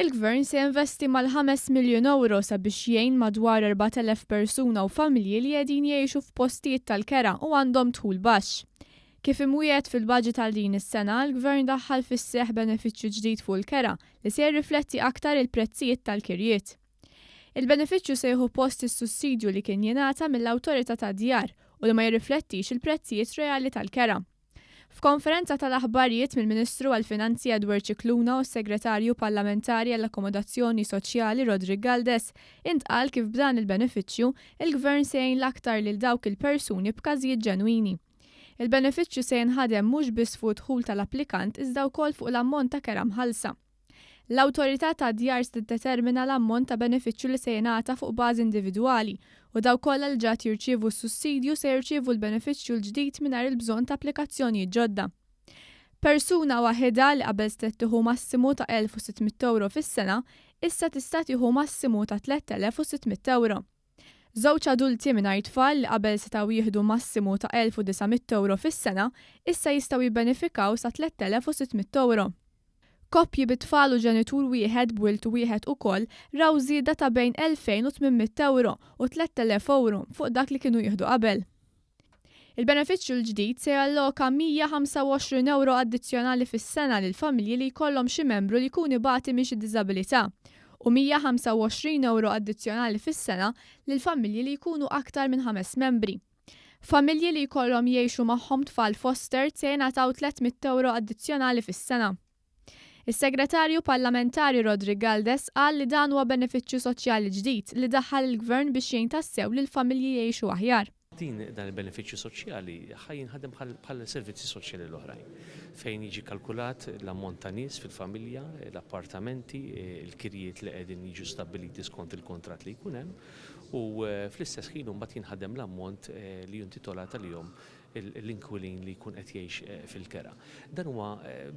Il-Gvern se jinvesti mal-ħames miljun ewro sabiex jgħin madwar 4,000 persuna u familji li qegħdin jgħixu f'postijiet tal-kera u għandhom dħul baxx. Kif imwiegħed fil-baġit għal din is-sena, l-Gvern daħħal fis-seħħ benefiċċju ġdid fuq il-kera li se jirrifletti aktar il-prezzijiet tal-kirjiet. Il-benefiċċju se jieħu post is-sussidju li kien jingħata mill-Awtorità tad-Djar u li ma jirriflettix il-prezzijiet reali tal-kera. F'konferenza tal-aħbarijiet mill-Ministru għall-Finanzi Edward Scicluna u s-Segretarju Parlamentari għall-Akkomodazzjoni Soċjali Roderick Galdes intqal kif b'dan il-benefiċċju, il-Gvern se jgħin l-aktar lil dawk il-persuni b'każijiet ġenwini. Il-benefiċċju se jinħadem mhux biss fuq id-dħul tal-applikant iżda wkoll fuq l-ammont ta' kera mħallsa. L-Awtorità tad-Djar se tiddetermina l-ammont ta' benefiċċju li se jingħata fuq bażi individwali u dawk kollha li ġa qed jirċievu s-sussidju se jirċievu l-benefiċċju l-ġdid mingħajr il-bżonn ta' applikazzjonijiet ġodda. Persuna waħidha li qabel setgħet tieħu massimu ta' 1,600 ewro fis-sena, issa tista' tieħu massimu ta' 3,600 ewro. Żewġ adulti mingħajr tfal li qabel setgħu jieħdu massimu ta' 1,900 ewro fis-sena, issa jistgħu jibbenefikaw sa 3,600 ewro. Koppji bi tfal u ġenitur wieħed b'wild wieħed ukoll raw żieda ta' bejn 2,800 ewro u 3,000 ewro fuq dak li kienu jieħdu qabel. Il-benefiċċju l-ġdid se jalloka 125 ewro addizzjonali fis-sena lil familji li jkollhom xi membru li jkun ibati minn xi diżabilità u 125 ewro addizzjonali fis-sena lil familji li jkunu aktar minn ħames membri. Familji li jkollhom jgħixu magħhom tfal fostered se jingħataw 300 ewro addizzjonali fis-sena. Is-Segretarju Parlamentari Roderick Galdes qal li dan huwa benefiċċju soċjali ġdid li daħħal il-Gvern biex jgħin tassew lill-familji jgħixu aħjar. Din dan il-benefiċċju soċjali ħa jinħadem bħal bħal servizzi soċjali l-oħrajn, fejn jiġi kalkulat l-ammont ta' nies fil-familja, l-appartamenti, il-kirjiet li qegħdin jiġu stabbiliti skont il-kuntratt li jkun hemm, u fl-istess ħin imbagħad jinħadem l-ammont li hu intitolat għalihom l-inkwilin li jkun qed jgħix fil-kera. Dan huwa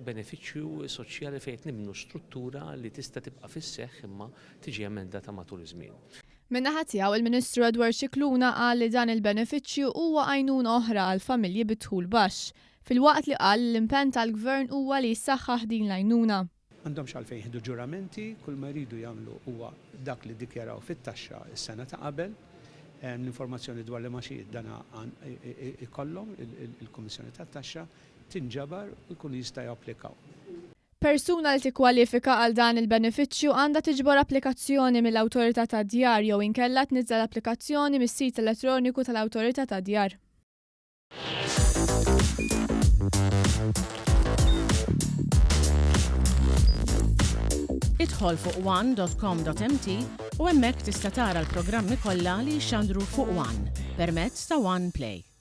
benefiċċju soċjali fejn qed nibnu struttura li tista' tibqa' fis-seħħ imma tiġi emendata matul iż-żmien. Min-naħa tiegħu, il-Ministru Edward Scicluna qal li dan il-benefiċċju huwa għajnuna oħra għall-familji bi dħul baxx, filwaqt li qal li l-impenn tal-Gvern huwa li jsaħħaħ din l-għajnuna. M'għandhomx għalfejn jieħdu ġuramenti, kull ma jridu jagħmlu huwa dak li ddikjaraw fit-taxxa s-sena ta' qabel. L-informazzjoni dwar l-imgħaxijiet dan ikollhom il-Kummissjoni tat-Taxxa, tinġabar u jkunu jistgħu japplikaw. Persuna li tikkwalifika għal dan il-benefiċċju għandha tiġbor applikazzjoni mill-Awtorità tad-Djar jew inkella tniżżel applikazzjoni mis-sit elettroniku tal-Awtorità tad-Djar. Idħol fuq one.com.mt u hemmhekk tista' tara l-programmi kollha li jixxandru fuq One permezz ta' One Play.